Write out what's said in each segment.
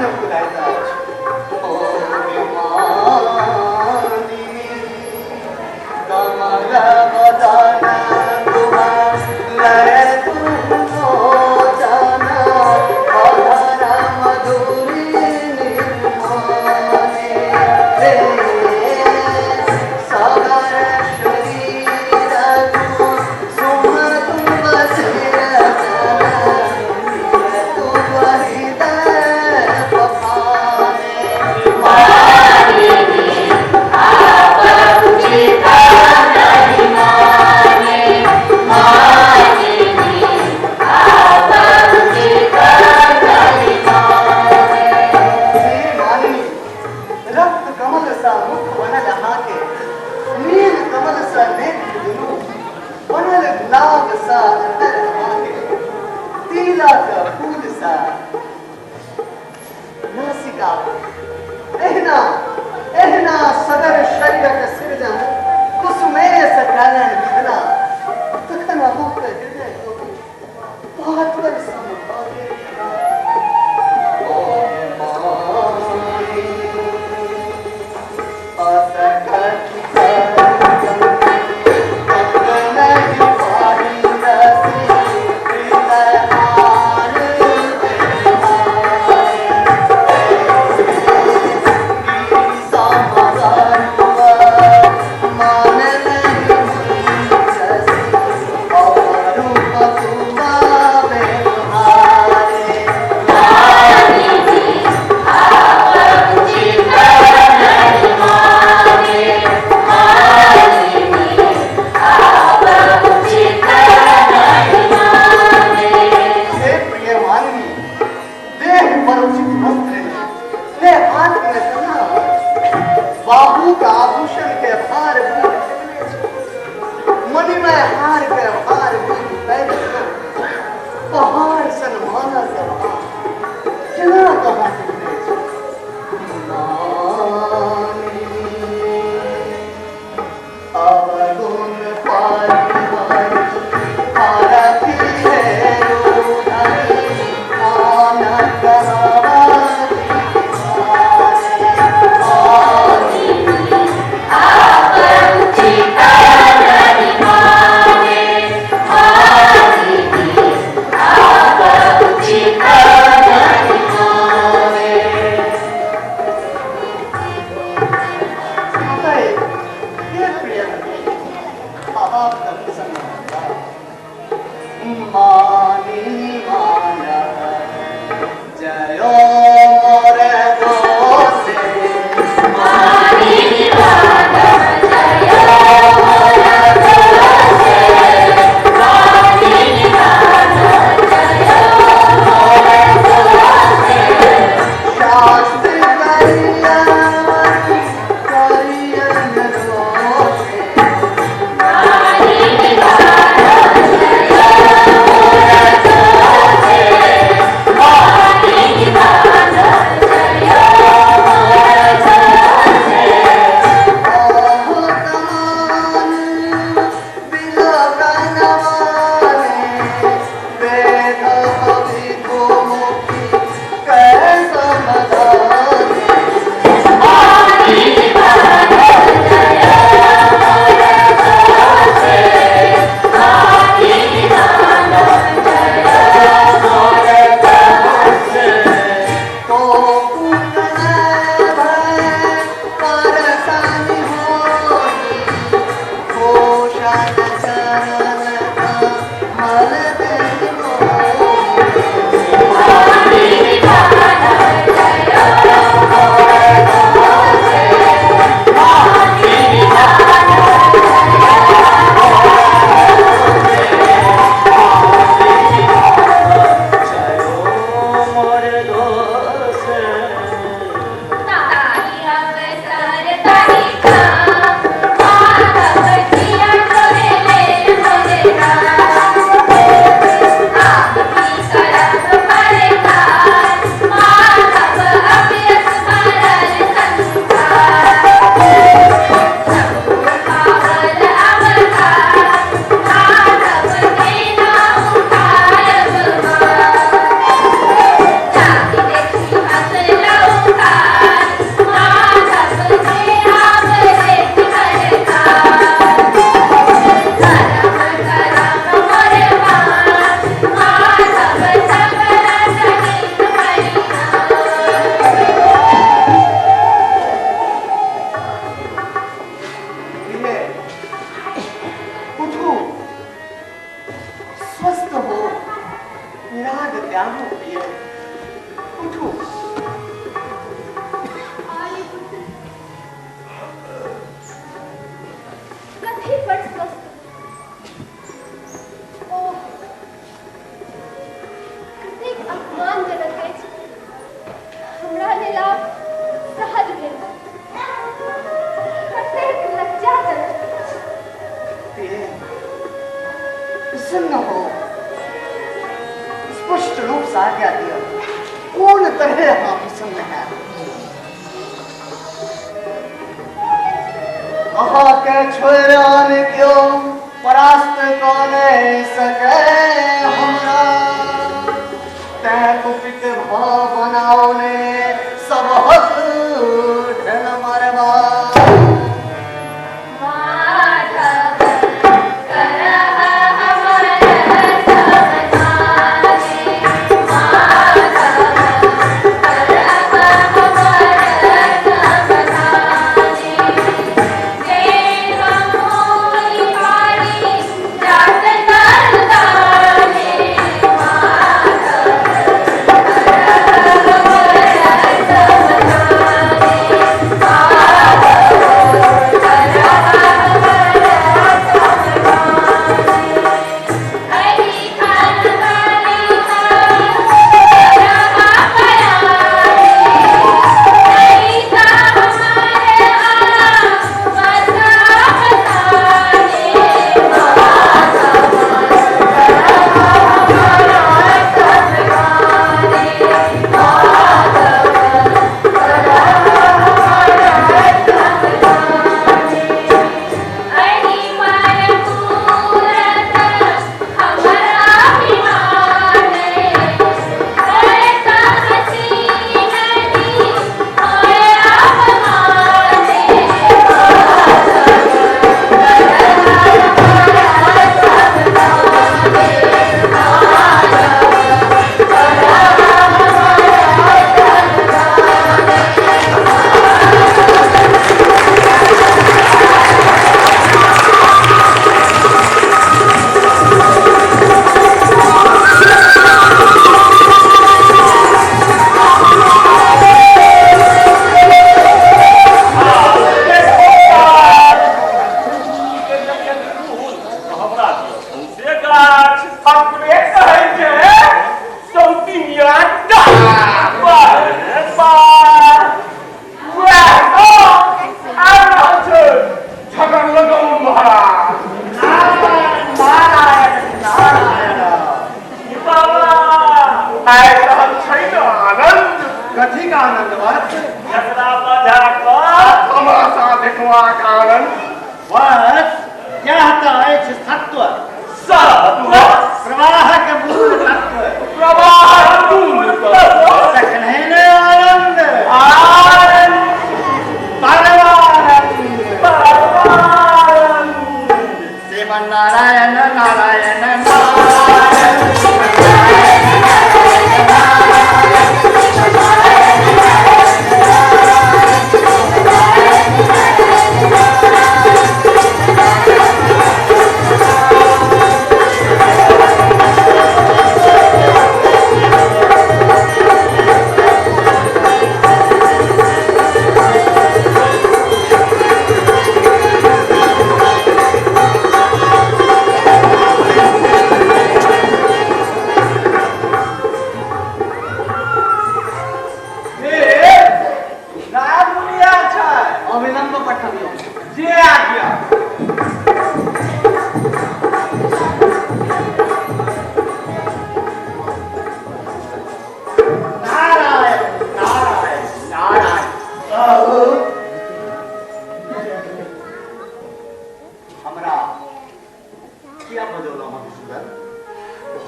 ने फुराइत अछि। ओ मानिनी, कमल बदन तुम लय लोचन, अधर मधुरी निर्माने रे, सगर शरीर सुम तुम सिरजन, तुम हृदय पखाने। मानिनी आप उचित नहीं माने, मानिनी आप उचित नहीं माने। हे मानिनी, रक्त कमल सा मुख बनल अहाँके, नील कमल सा नेत्र दुनू, बनल गुलाब सा अधर अहाँके, तिलक फूल सा नासिका, एहिना एहिना सगर शरीरक सृजन कुसुमेश कयलनि विधना, तखन अहाँक हृदय पाथर सम भऽ गेल। ओ मानिनी, असकट नहीं पाही रसी हृदय हार मान नहीं अरूप तुमा हारे। मानिनी आप उचित नहीं माने, मानिनी आप उचित नहीं माने। हे प्रिय मानिनी, देह पर उचित वस्त्र ने, ने हाथ में कंगन, बाहु का आभूषण के भार बूझ ठेकने छी, मणिमय हार के भार बूझ पैर, पहाड़ सन मानक भार केना कहाँ टूटने छी। मानिनी, अवगुण परिहरि हरखि हेरु धरि आन कहवति मानिनी आप उचित नहीं माने, मानिनी आप उचित नहीं माने। प्रसन्न हो। स्पष्ट रूप से आज्ञा दिया, कोन तरह अहाँ प्रसन्न है? अहाँ के छोड़ि आन क्यों परास्त कऽ नहि सकै हमरा, तैं कुपित भऽ बनाओने सबहक ढेल मरबा।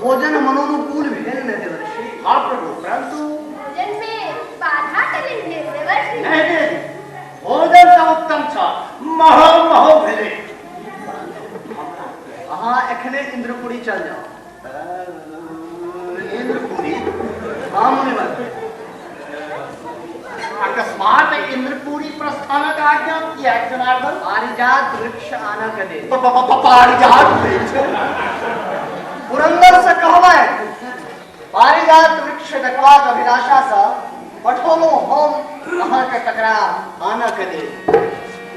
भोजन मनोनुकूल भेल न देवर्षि। हाँ प्रभु, परंतु भोजन में बाधा त नहीं भेल देवर्षि। नहीं नहीं, भोजन तो उत्तम छ, महो महो भेले। अहाँ एखने इंद्रपुरी चल जाओ। इंद्रपुरी? हाँ मुनिवर। अकस्मात इंद्रपुरी प्रस्थानक आज्ञा किया जनार्दन? पारिजात वृक्ष आनक दे। पारिजात वृक्ष? पुरंदर से कहबै पारिजात वृक्ष देखबाक अभिलाषा से पठौलो हम अहाँके तकरा आनक दे।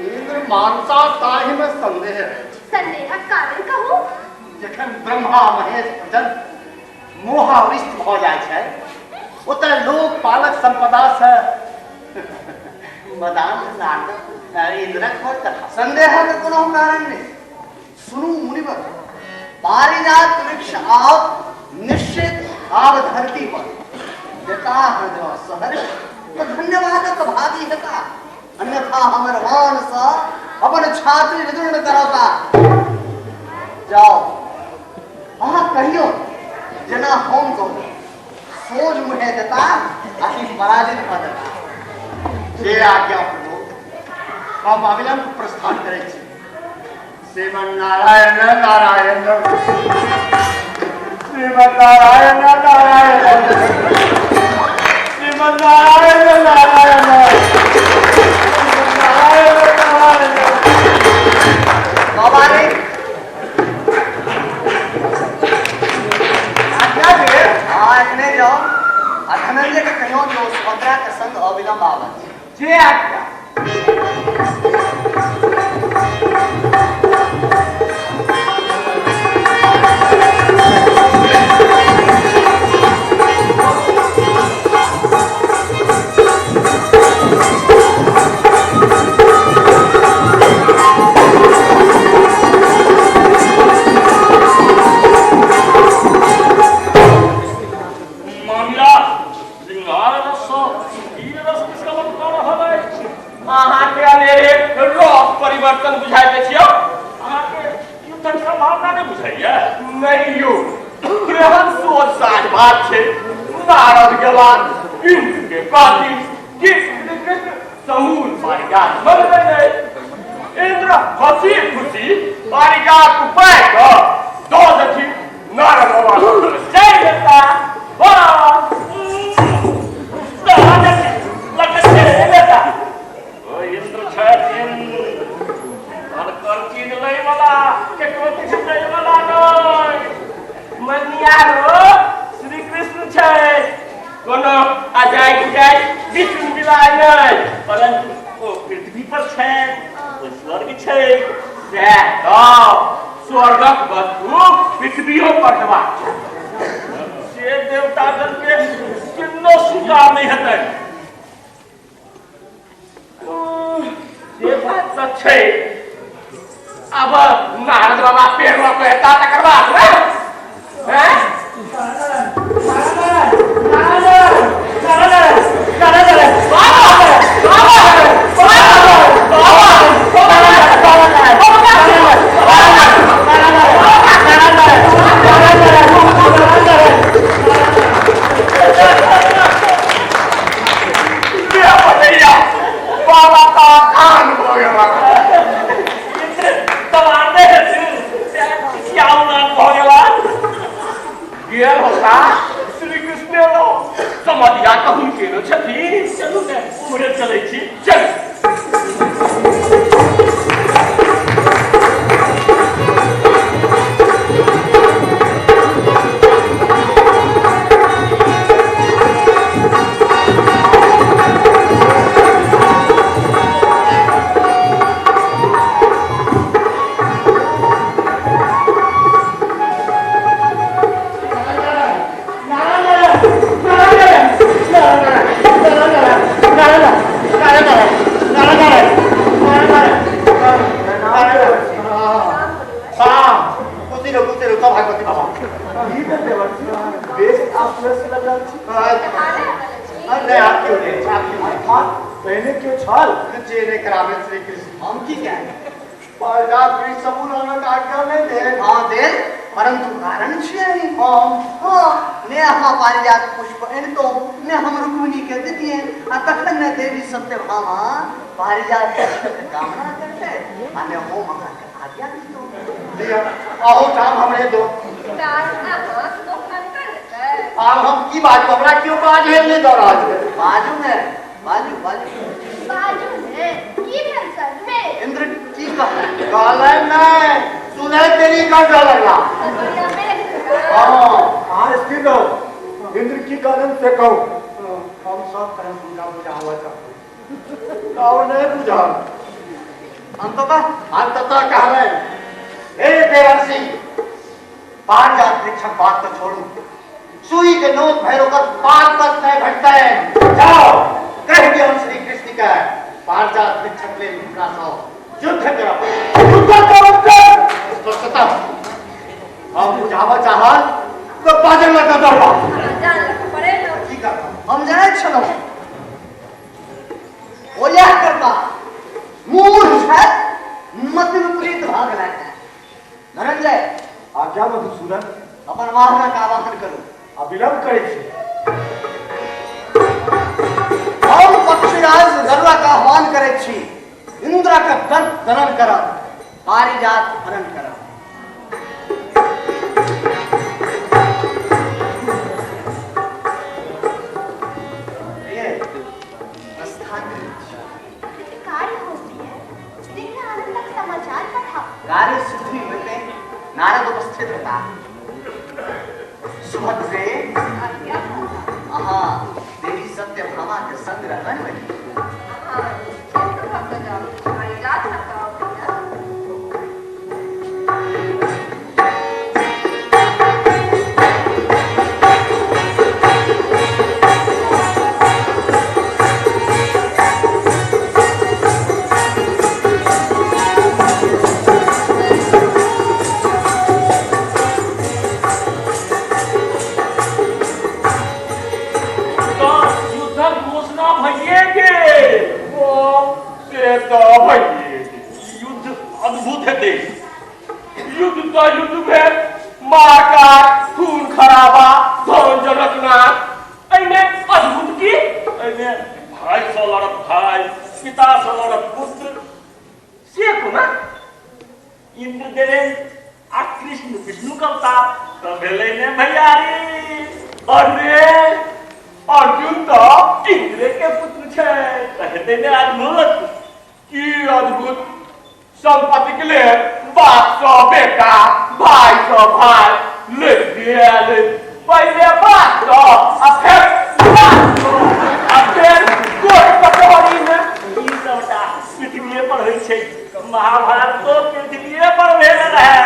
इंद्र मानसा ताहि में संदेह है। संदेहक कारण कहू? जखन ब्रह्मा महेश प्रजन मोहाविष्ट भ जाइ छै ओतय लोक पालक संपदा से मदान नारद इंद्रक बड़ कथा। संदेहक कोनो कारण नहि। सुनू मुनिवर, पारिजात वृक्ष आब निश्चित आब धरती पर देताह जँ सहर्ष तऽ धन्यवादक भागी हेता, अन्यथा हमर मान सँ अपन छाती विदूर्ण करौता। जाओ, अहाँ कहियो जेना हम कहू, सोझ मुहे देता आ कि पराजित भऽ देता। जे आज्ञा प्रभु, हम अविलंब प्रस्थान करै छी। श्रीमन नारायण नारायण, श्रीमन नारायण नारायण, श्रीमन नारायण नारायण, नारायण नारायण। बाबा रे, आज्ञा दे। हाँ, एखने जाओ आ धनंजय के कहियो जे ओ सुभद्रा के संग अविलंब आबत। जे आज्ञा। मामिला श्रृंगार रस वीर रस निष्क्रमण कऽ रहल अछि। अहाँके अनेरे रस परिवर्तन बुझाइत अछि यौ। अहाँके युद्धक संभावना नहि बुझाइया? नहि यौ, केहन सोच साझ बात छै। नारद गेला इंद्र के कहथिन कि श्री कृष्ण समूल पारिजात बनबै नहि। इंद्र हंसी खुशी पारिजात उपाय कऽ दऽ देथिन, नारद बाबा चलि जेता, बस दऽ देथिन लऽ कऽ चलि जेता। ओ इंद्र छथिन हुनकर चीज लै वाला, केकरो किछु दै वाला नहि। मनियारो श्री कृष्ण छै, कोनो अजाय गुजाय विष्णु मिलाय नहि, परंतु ओ पृथ्वी पर छै, ओ स्वर्ग छै। सएह तऽ स्वर्गक वस्तु पृथ्वियो पर हेबाक चाही, से देवतागण के किन्नो स्वीकार नहि हेतै। से बात तऽ छै। आब नारद बाबा पेड़ लऽ कऽ एता तकर बाद ने हैं? बाबा का कान हो गया। गेल होता श्री कृष्ण लो समधिया कहूँ केनो छथिन। चलू ने, उम्हरे चलै छी, चल। पहिने केओ छल जे नहि कराबे श्री कृष्ण। हम की कहे पारिजात वृक्ष समूल आनक आज्ञा नहि देल? हाँ देल, परंतु कारण छियै। हम हाँ, ने अहाँ पारिजात पुष्प अनितो ने हम रुक्मिणी के दितियै, आ तखन ने देवी सत्यभामा पारिजात पुष्पक कामना करते आ ने हम अहाँके आज्ञा दितहुँ। लिअ, अहू ठाम हमरे दो। आब हम की बाजू? हमरा केओ बाजहे नहि दऽ रहल छै। बाजू ने, बाजू बाजू। बाजू ने, की भेल सर ने? इंद्र की कहलनि? कहलनि नहि, सुनै तेरी कर लगला। हाँ। अहाँ स्थिर रहू, इंद्र की कहलनि से कहू। हम सब तरह हुनका बुझाबऽ चाहबै तऽ नहि बुझल। अंततः अंततः कहलनि, हे देवर्षि, पारिजात वृक्षक बात तऽ छोड़ू, सुई के नोक भरि ओकर पात तक नहि भेटतै। जाओ, कहि दियौन श्री कृष्ण के पारिजात वृक्षक लेल हमरा सँ युद्ध करऽ पड़त। युद्ध करब? स्पष्टतः। समाहनक आवाहन करू। आ विलम्ब करै छी। हम पक्षीराज गरुड़क आह्वान करैत छी। इंद्रक दर्प दनन करब, पारिजात हरण करब। प्रिय, प्रस्थान करैत छी। कार्य हो प्रिय, शीघ्र आनंदक समाचार पठाओ। कार्य सिद्धि होते नारद उपस्थित होता। सुभद्रे, आज्ञा माता। अहाँ देवी सत्यभामा के संग रहबनि बहिन। अहाँ निश्चिंत भऽ कऽ जाउ, पारिजात हटाउ प्रिय। तऽ युद्धक घोषणा भइए गेल। ओ से तऽ भइए गेल। युद्ध अद्भुत हेतै। युद्ध तऽ युद्ध भेल, मारकाट, खून खराबा, धन जनक नाश। एहिमे अद्भुत की? एहिमे भाई सँ लड़त भाई, पिता सँ लड़त पुत्र, से कोना? इंद्र देले आ कृष्ण विष्णु के अवतार तऽ भेलै ने भैयारी। अरे अर्जुन तऽ इंद्रे के पुत्र छै, तऽ हेतै ने अद्भुत। की अद्भुत? संपत्ति के लेल बाप सँ बेटा, भाई सँ भाई ले गेल। पहिले बाप सँ आ फेर बाप सँ आ फेर कोर्ट कचहरी मे। ई सबटा पृथ्वीए पर होइ छै। महाभारतो पृथ्वीए पर भेल रहै,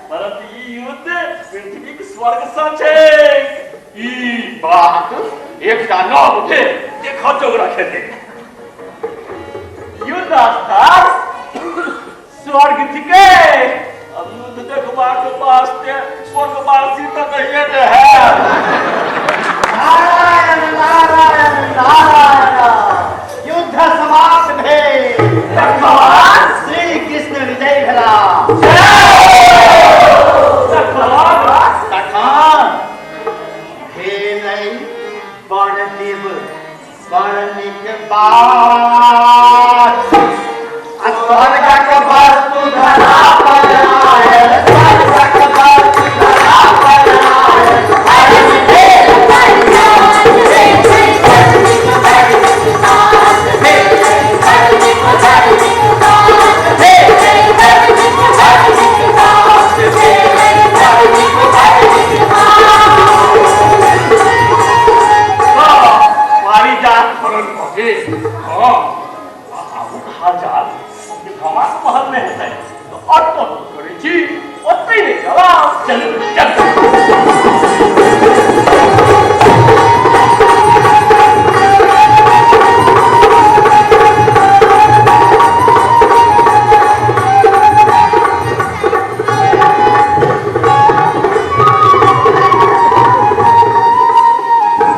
परंतु ई युद्ध पृथ्वीक स्वर्ग सँ छै। ई बात एकटा नव भेल, देखऽ जोगरक हेतै। युद्ध स्थान स्वर्ग थिकै। अब युद्ध देखबाक वास्ते स्वर्गवासी तऽ नहिए ने है। नारायण नारायण नारायण, युद्ध समाप्त भेल। तखन श्री कृष्ण विजयी भेला। तखन तखन भेलै बड़ देव बड़ नीक बात। आ स्वर्गक वस्तु धरा पर आयल, स्वर्गक वस्तु धरा पर आयल। पारिजात हरण भऽ गेल। हँ, आबुक हालचाल सत्यभामाक महल मे हेतै, तऽ अतऽ की करै छी? ओतै नहि चलब? चलू चलू।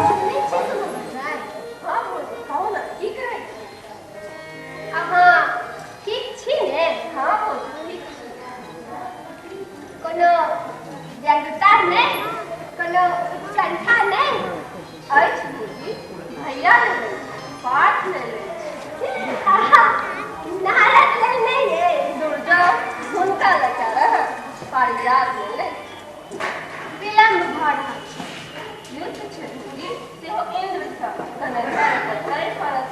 सुनै छी सुभद्रा? हँ भौजी, कहू ने, की कहै छी? अहाँ ठीक छी ने? हँ भौजी, ठीक छी। कोनो व्यग्रता नहि, कोनो उत्कंठा नहि? अछि भौजी, भैया लेल अछि, पाठ लेल अछि। आहा, नारद लेल नहि अछि? दूर जाउ, हुनका लए कऽ रहत, पारिजात लेल अछि। विलम्ब भऽ रहल छै। युद्ध छै भौजी, सेहो इन्द्रसँ, कने धैर्य तऽ करय पड़त।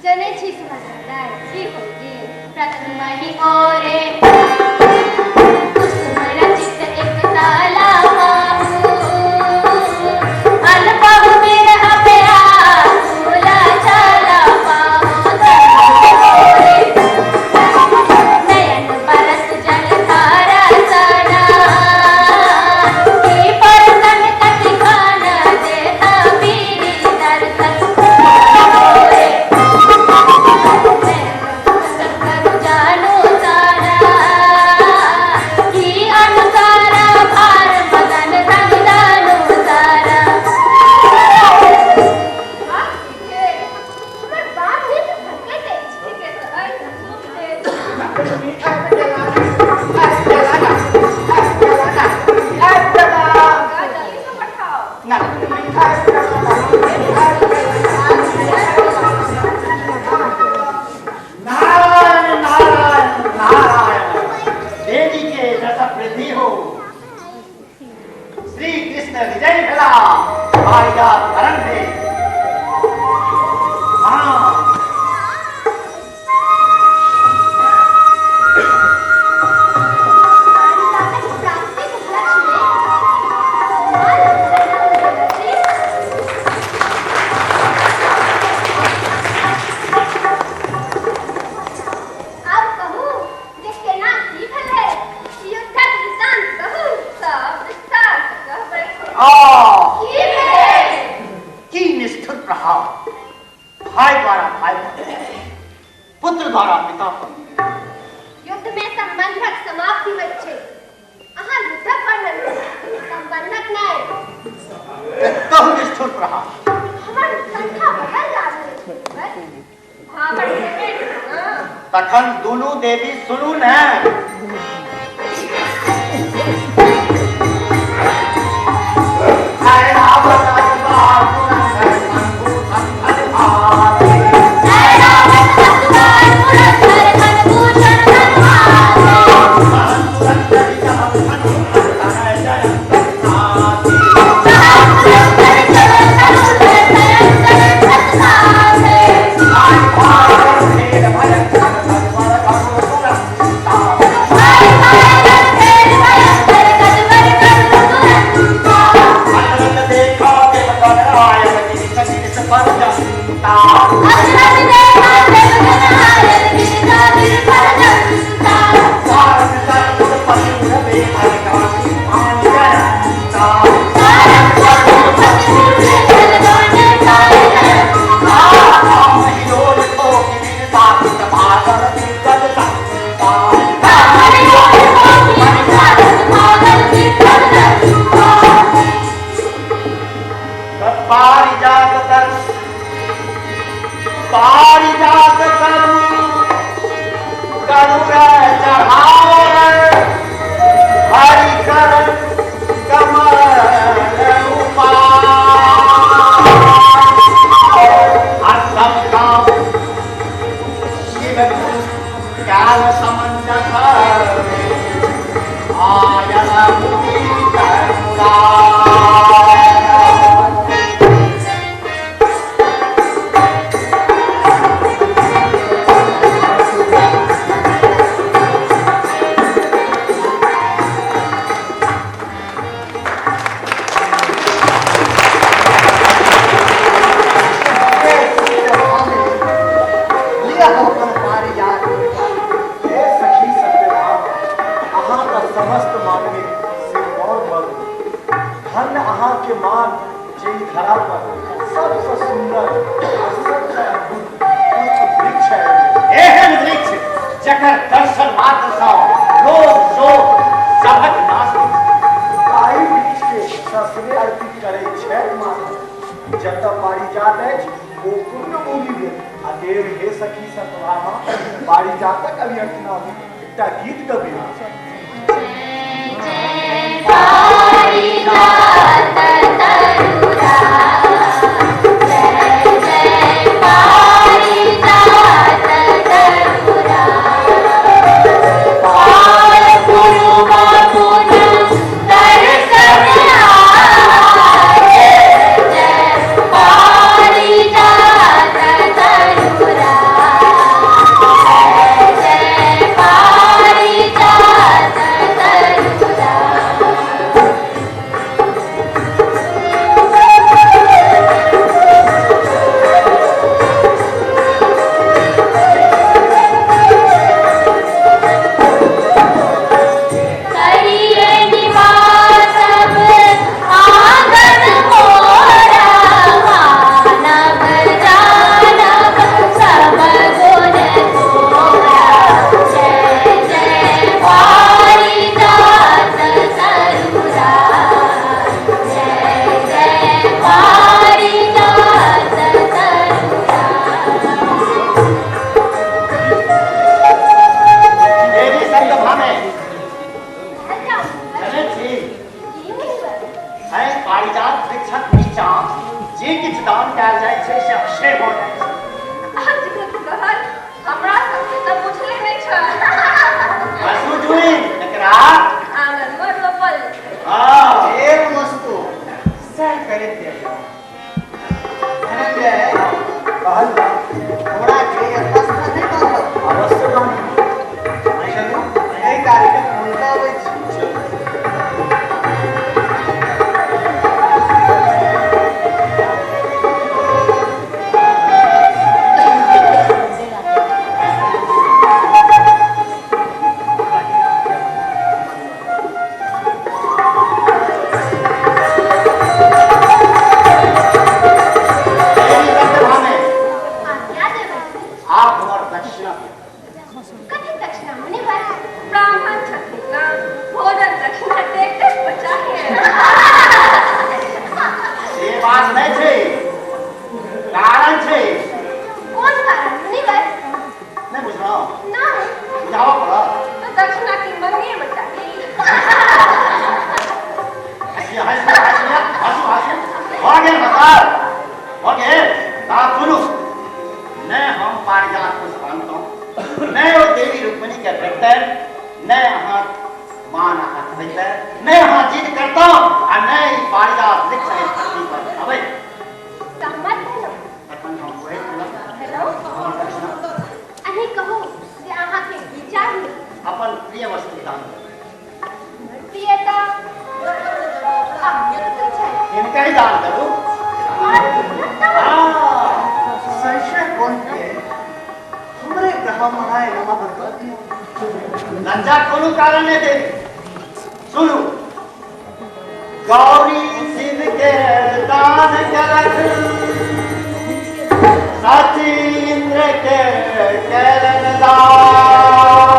जनै छी सुभद्रा? की भौजी? प्रथमहि ओरे कुसुम रचित एक ताला बाहु, अल्पहु विरह व्याकुल चला पाहु। ओरे नयन बरस जल धारा सना, की परसन कति खान देता पीरी दर्शन। ओरे जानो सारा भाई द्वारा भाई पर, पुत्र द्वारा पिता पर। युद्ध में संबंधक समाप्ति होइत छै। अहाँ युद्धक वर्णन करू, संबंधक नहि। एतहु निष्ठुर प्रहार। हमर संख्या बढ़ल जा रहल अछि। भावट हेबे ने। तखन दुनू देवी सुनू ने। पारिजात तरु, पारिजात तरु गरुड़ चढ़ावल, हरि कर कमल उपाय। असम काम शिव काल समंजस आयल मुदित। लिअ अपन पारिजात। हे सखी सत्यभामा, अहाँ तऽ समस्त मानवी सिरमौर भऽ गेल। धन्य अहाँके मान जे ई धरा पर सबसँ सुन्दर आ सबसँ अद्भुत पुष्प वृक्ष आबि गेल। एहन वृक्ष जकर दर्शन मात्र सँ रोग शोक सभक नाश होइत छै। ताहि वृक्ष के ससरे अर्पित करै छथि माधव। जतऽ पारिजात अछि ओ पुण्य भूमि भेल। आ देव हे सखी सत्यभामा, पारिजातक अभ्यर्थना मे एकटा गीत गबियौ। देवी सत्यभामे, कहल जाउ। जनै छी की मुनिवर? है पारिजात वृक्षक नीचा जे किछु दान कयल जाइ छै से अक्षय भऽ जाइ छै। अद्भुत कहल, हमरा सबके तऽ बुझले नहि छल। हँसू जुनि एकरा। आंगनमे रोपल जेतै। हँ, एक वस्तु सएह करैत जाइए। धनंजय, कहल जाउ। घोड़ा के यथास्थान नहि बान्हल। अवश्य बान्हब। चलू, एहि कार्यके पूर्णता अबै छी। देवी सत्यभामे, पारिजात पुष्प अनतहुँ, नहि ओ देवी रुक्मिणी के भेटतनि, नहि अहाँ मान अहाँ होइतै, नहि अहाँ जिद करतहुँ आ नहि ई पारिजात वृक्ष एहि धरती पर अबैत। सहमत भेलहुँ। तखन हम कहैत छलहुँ। हेलो। हमर दक्षिणा। अहीं कहू जे अहाँके की चाही? अपन प्रिय वस्तु दान करू। प्रिय तऽ अहाँके पुत्र छथि। हिनकहि दान करू। अर्जुनक दान? हँ। संशय कोन के? हमरे ब्राह्मणाय नमः कऽ दियौ। लज्जा कोनो कारण नहि देवी। सुनू, गौरी शिव के दान केलक, सची इंद्र के केलन दान,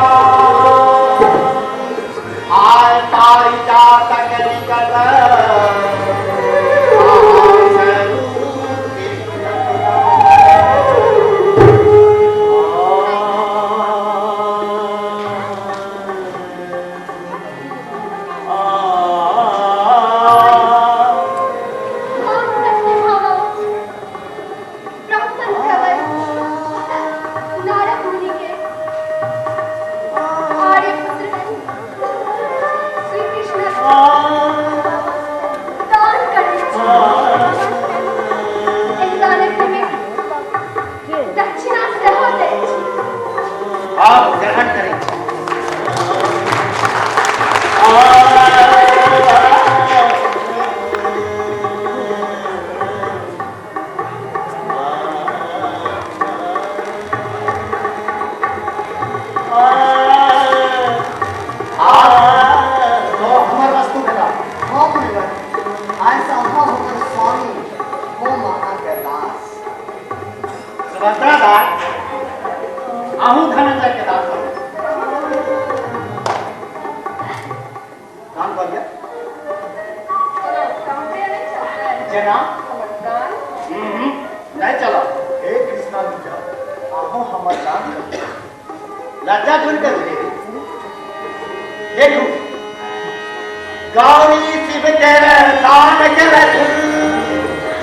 आय पारिजातक निकट अहाँ करू कृष्णक दान। हम सत्यभामा ब्राह्मण प्रवर नारद मुनि के आर्यपुत्र श्री कृष्ण दान करै छी। एहि दानक निमित्त दक्षिणा सेहो दै छी। आब ग्रहण करै छी। आब तो हमर वस्तु भेला। हाँ मुनिवर, आइ सँ अहाँ हमर स्वामी, हम अहाँके दास। सुभद्रा दास, अहूँ धनंजय के दास बनू। दान कऽ लिअ। कोनो कम प्रिय नहि चलतै? जेना? हमर दान। नहि चलत। हे कृष्णानुजा, अहाँ हमर दान करू। लज्जा दूर करू देवी। देखू, गौरी शिव के दान केलक,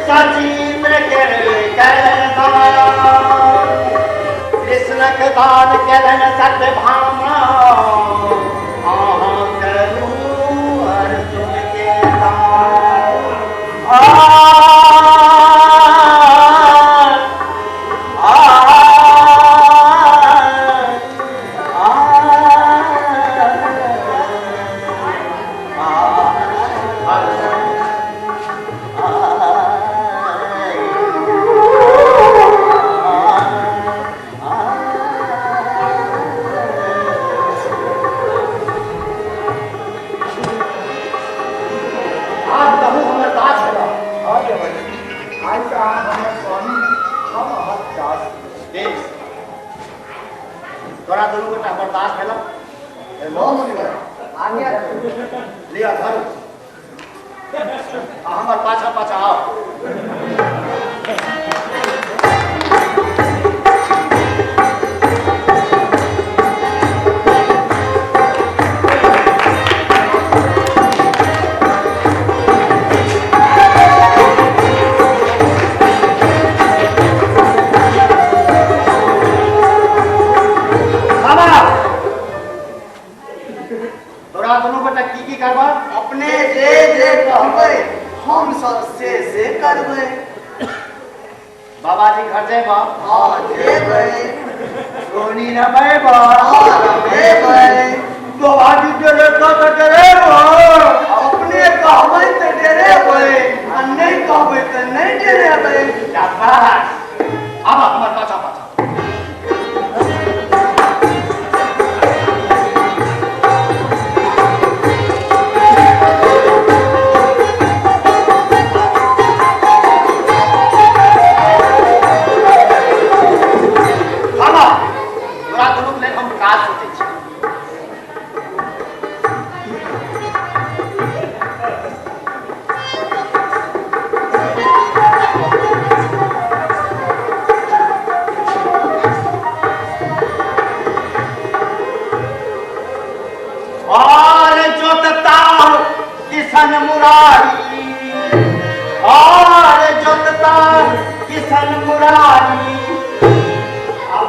सचीन्द्र के केलन दान, कृष्णक दान केलन सत्यभामा, अहाँ करू अर्जुन के दान। आ आ आ आब कहू हमर दास हेबा। हँ देवर, आइ सँ अहाँ हमर स्वामी, हम अहाँक दास। बेस, तोरा दुनू गोटा हमर दास भेलह। हाँ मुनिवर, आज्ञा करू। लिअ धरू आ हमर पाछा पाछा आउ। बाबा, तोरा दुनू गोटा की की करबा? अपने जे जे कहबै हम सब से से करबै। बाबाजी घर जेबा? हाँ जेबै। सोनी रमेबा? हाँ रमेबै। बाबाजी डरेता तऽ डरेबा। अपने कहबै तऽ डरेबै आ नहि कहबै तऽ नहि डरेबै। शाबाश, आब हमर पाछा पाछा। बाबा, तोरा दुनूक लेल हम काज सोचै छी। और जोतता किशन मुरारी, और जोतता किशन मुरारी। आ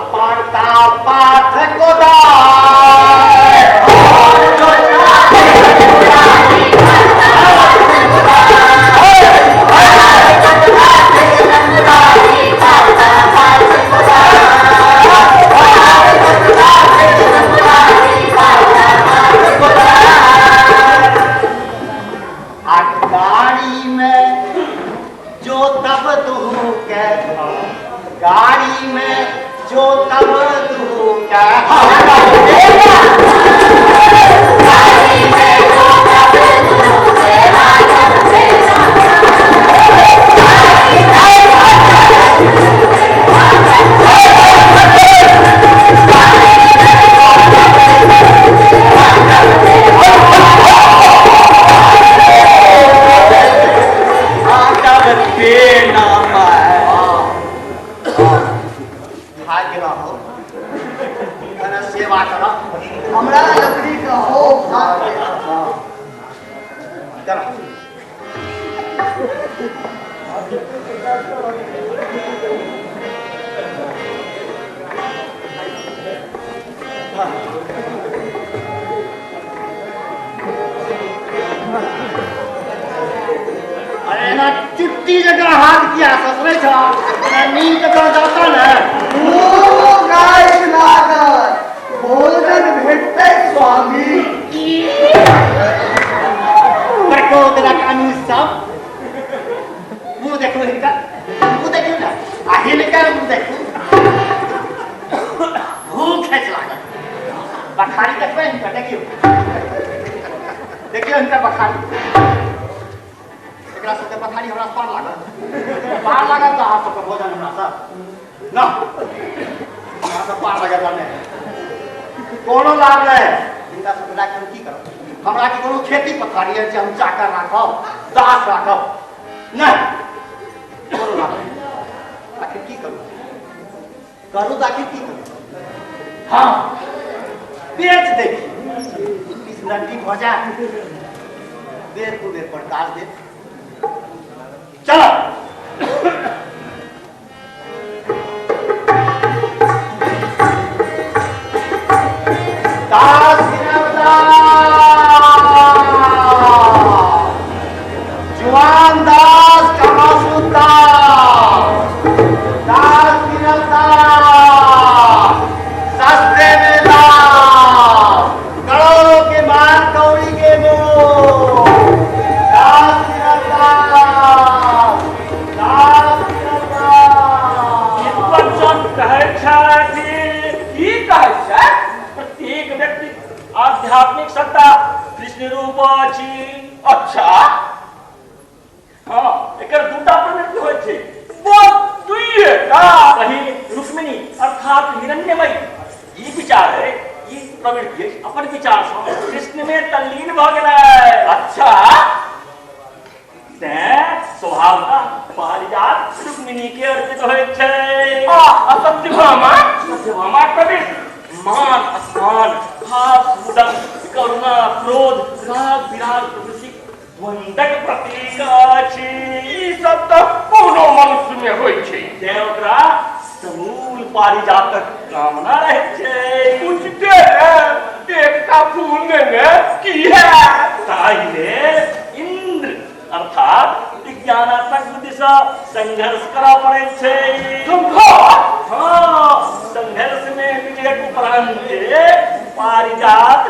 बारी में जो तब दूंगा। सेवा करो हमरा लकड़ी का हो भाग। अरे ना चुट्टी जगह हाथ किया ससुरे छा ना नींद जगह जाता ना। ओ गाय लागल भोजन भेटतै स्वामी। प्रकोदरक अनुसब मुँह देखू हिनकर, मुँह देखू ना आ हिनकर मुँह देखू, भूख खींच लागल। बखारी देखबै हिनकर, देखियौ देखियौ हिनकर बखारी। एकरा सबके बखारी हमरा पार लागल, पार लागल तऽ अहाँ सबके भोजन हमरा सब ना, हमरा सब पार लागल नहि, कोनो लाभ नहि। हिनका सबके राखि हम की करब? हमरा के कोनो खेती पथारी है जे हम चाकर राखब, दास राखब? नहि, कोनो लाभ नहि। आखिर की करू? करू तऽ आखिर की करू? हाँ, बेच देखी 20 लड्डी भऽ जाए, बेर कुबेर पर काज देत। चलो दास जुआन दास कमासु दास, दास दास सस्ते में दास, करोड़ों के मार कौड़ी के मोह, दास दास दास बच्चन कहै छथि, की कहै छै? प्रत्येक व्यक्ति आध्यात्मिक सत्ता कृष्ण रूप अछि। अच्छा हाँ, एकर दूटा प्रवृत्ति होइ छै, पहिल रुक्मिणी अर्थात हिरण्यमयी। ई विचार है, ई प्रवृत्ति अपन विचार सँ कृष्ण में तल्लीन भऽ गेलै। अच्छा तें स्वभावतः पारिजात रुक्मिणी के अर्पित होइत छै। आ सत्यभामा, सत्यभामा प्रवृत्ति मान अपमान भाव उदंग करुणा क्रोध राग विराग प्रभृति द्वंद्वक प्रतीक अछि। ई सब तऽ कोनो मनुष्य में होइ छै, तें ओकरा समूल पारिजातक कामना रहैत छै। उचिते ने, एकटा फूल नेने की हैत? ताहि लेल इंद्र अर्थात विज्ञानात्मक बुद्धि सँ संघर्ष करऽ पड़ैत छै। संघर्ष? हाँ, संघर्ष में विजयक उपरांत पारिजात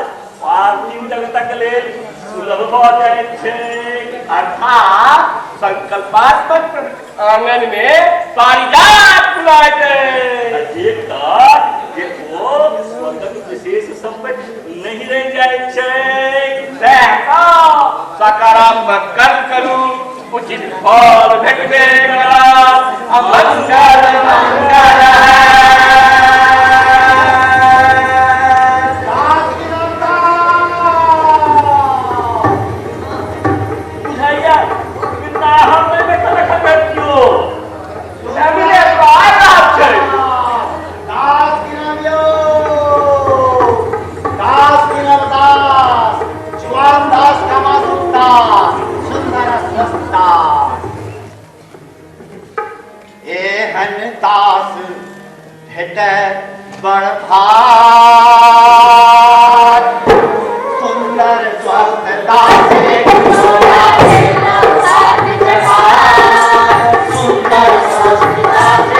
पार्थिव जगतक लेल सुलभ भऽ जाइत छै। अर्थात संकल्पात्मक प्रवृत्ति आंगन में पारिजात फुलाइत अछि। जे ओ स्वर्गक विशेष सम्पत्ति नहि रहि जाइत छै। सएह तऽ सकारात्मक कर्म करू, उचित फल भेटबे करत। अमंगल मंगल। बुझाइया वृन्दावन में बैठल रखल भेटियो। फैमिली आबि रहल छै। दास गिनबियौ, दास गिनब दास, जुआन दास कमासु दास, सुंदर स्वस्थ दास। एहन दास भेटै बड़ भाग, सुंदर स्वस्थ दास, सुंदर स्वस्थ दास।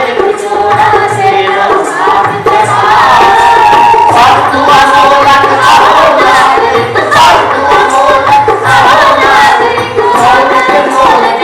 वस्तु अमोलक वस्तु अमोलक मोल।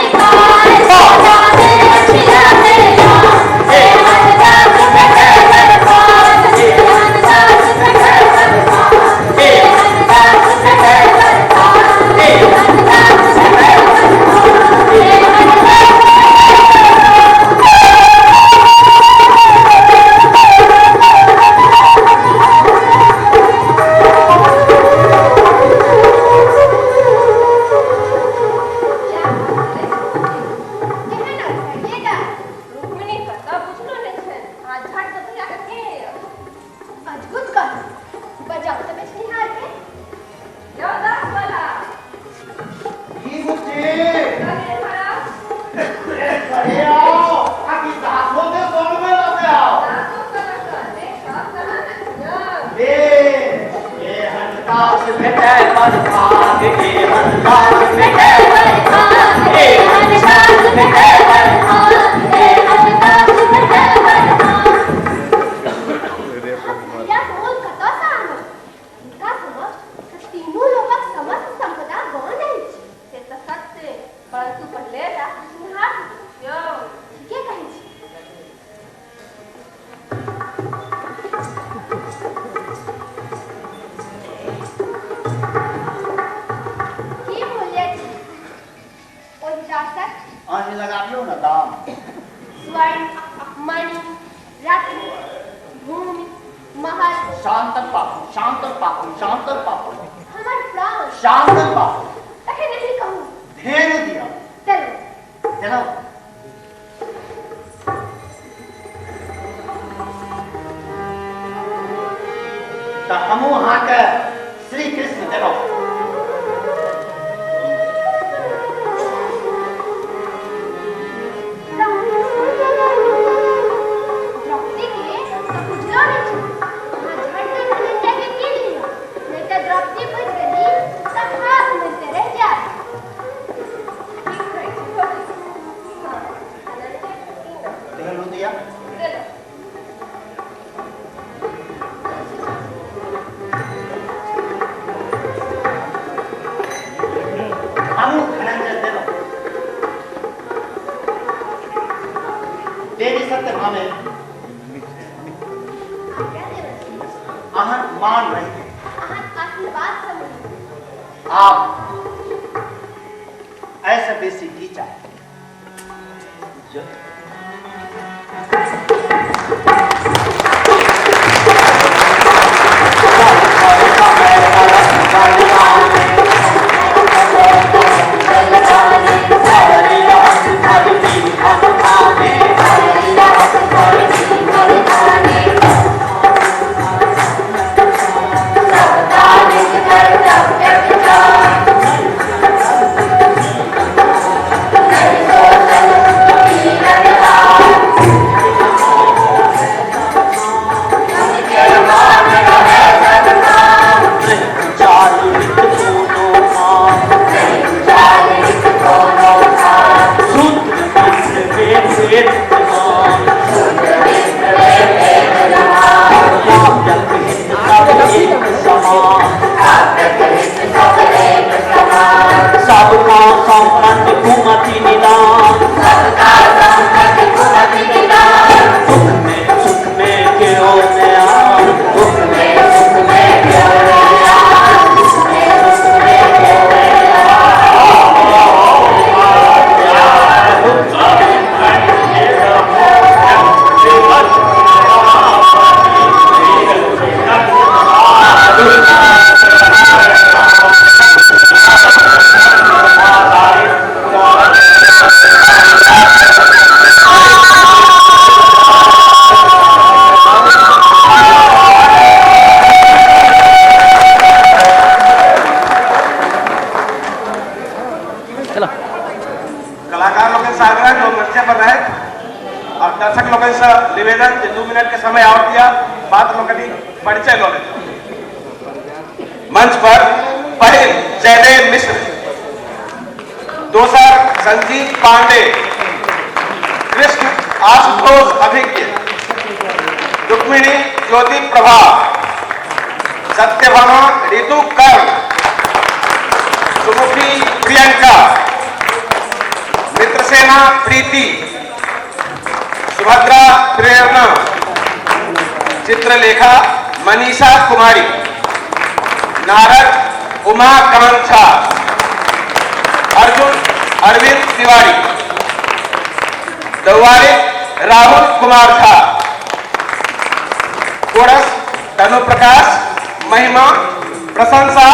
शुभ है वरदान, हे अन्नदा शुभ है वरदान। भैया मोल कतऽसँ आनब? हिनका समक्ष तऽ तीनू लोकक समस्त सम्पदा गौण अछि। से तऽ सत्य, परंतु पहिले राष्ट्र सिंहार यौ। ठीके कहै छी। की मूल्य छै ओहि दासक? अहीं लगाबियौ ने दाम। स्वर्ण, मणि, रत्न, भूमि, महल। शांतर पापू, शांतर पापू, शांतर पापू। हमर प्राण। शांतर पापू। तखन नहीं कहू। धेनु दिया। चलो। चलो। तऽ हमहूँ अहाँके श्री कृष्ण देलहुँ। द्रौपदी के तऽ बुझलो नहि छै। अहाँ झट दऽ धनंजय के कीन लिअ, नहि तऽ द्रौपदी बुझि गेली तऽ हाथ मरिते रहि जायब। ठीक कहै छी भौजी। हँ, धनंजय के कीनब। धेनु दिया। देलहुँ। हमहूँ धनंजय देलहुँ। देवी सत्यभामे, आज्ञा देवश्री। अहाँक मान रहि। अहाँक आशीर्वाद समझू। आप ऐसे बेसी की चाही? सबका संपत्ति कुमति निदान, दुख में सुख में क्यों न आन, दुख में सुख में क्यों न आन, दुख में सुख में क्यों न कलाकार लोगन से आग्रह जो मंच पर रहे और दर्शक लोगन से निवेदन जे 2 मिनट के समय और दिया बात लोगनी परिचय लो ले। मंच पर पहिल जयदेव मिश्र, दोसर संजीव पांडे, कृष्ण आशुतोष अभिज्ञ, रुक्मिणी ज्योति प्रभा, सत्यभामा ऋतु कर्ण, सुमुखी प्रियंका, मित्रसेना प्रीति, सुभद्रा प्रेरणा, चित्रलेखा मनीषा कुमारी, नारद उमाकांत झा, अर्जुन अरविंद तिवारी, दौवारी राहुल कुमार झा, कोरस तनु प्रकाश, महिमा प्रशंसा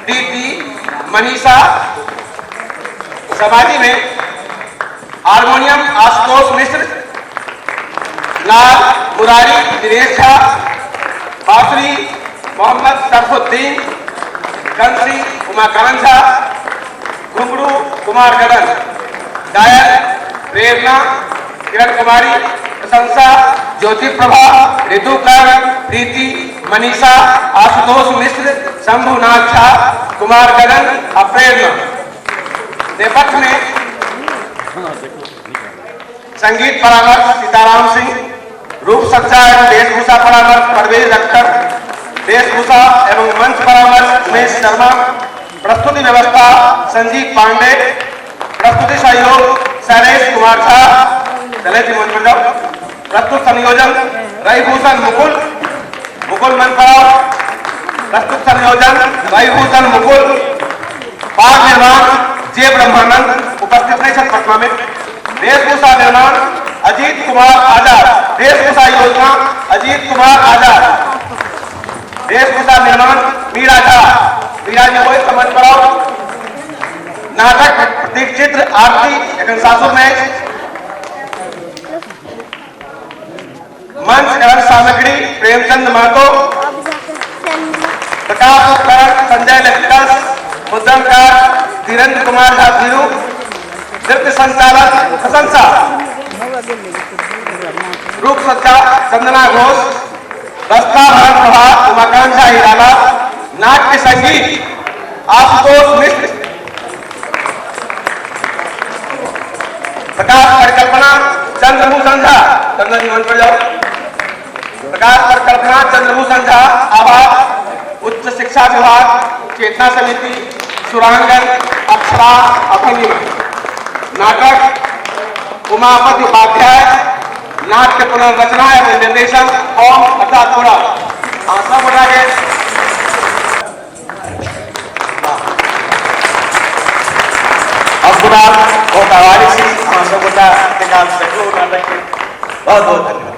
प्रीति मनीषा। समाधि में हारमोनियम आशुतोष मिश्र, लाल मुरारी दिनेश झा, बांसुरी मोहम्मद सरफुद्दीन, कंसी उमाकांत झा, घुंगरू कुमार गगन, गायक प्रेरणा किरण कुमारी, प्रशंसा ज्योति प्रभा, ऋतु कर्ण, प्रीति मनीषा, आशुतोष मिश्र, शंभुनाथ झा, कुमार गगन और प्रेरणा। नेपथ्य में संगीत परामर्श सीताराम सिंह, रूप सज्जा एवं वेशभूषा परामर्श परवेज अख्तर, वेशभूषा एवं मंच परामर्श उमेश शर्मा, प्रस्तुति व्यवस्था संजीव पांडे, प्रस्तुति सहयोग शैलेश कुमार झा। शैलेश जी मंच पर जाओ। प्रस्तुत संयोजन रविभूषण मुकुल, मुकुल मंच पर आओ। प्रस्तुत संयोजन रविभूषण मुकुल। पाक निर्माण जे ब्रह्मानंद उपस्थित नहीं छथि पटना में। वेशभूषा निर्माण अजीत कुमार आजाद, वेशभूषा योजना अजीत कुमार आजाद, वेशभूषा निर्माण मीरा झा, मीरा जी होइत मंच पर आओ। नाटक प्रतीक चित्र आरती एखन सासुर में। मंच एवं सामग्री प्रेमचंद महतो, प्रकाश उपकरण संजय लेक्टस, मुद्रणकार धीरेन्द्र कुमार झा धीरू, नृत्य संचालक प्रशंसा, रूप सज्जा चंदना घोष, दस्ताभरण प्रभात उमाकांत झा हिराला, नाट्य संगीत आशुतोष मिश्र, प्रकाश परिकल्पना चंद्रभूषण झा। चंद्र जी मंच पर जाओ। प्रकाश परिकल्पना चंद्रभूषण झा। आभार उच्च शिक्षा विभाग, चेतना समिति, सुरांगन, अक्षरा अभंगिमा। नाटक उमापति उपाध्याय, नाट्य पुनर्रचना एवं निर्देशन ओम अर्थात थोड़ा सब उठा के अब बहुत आभारी छी अहाँ सब गोटा नाटक के बहुत बहुत धन्यवाद।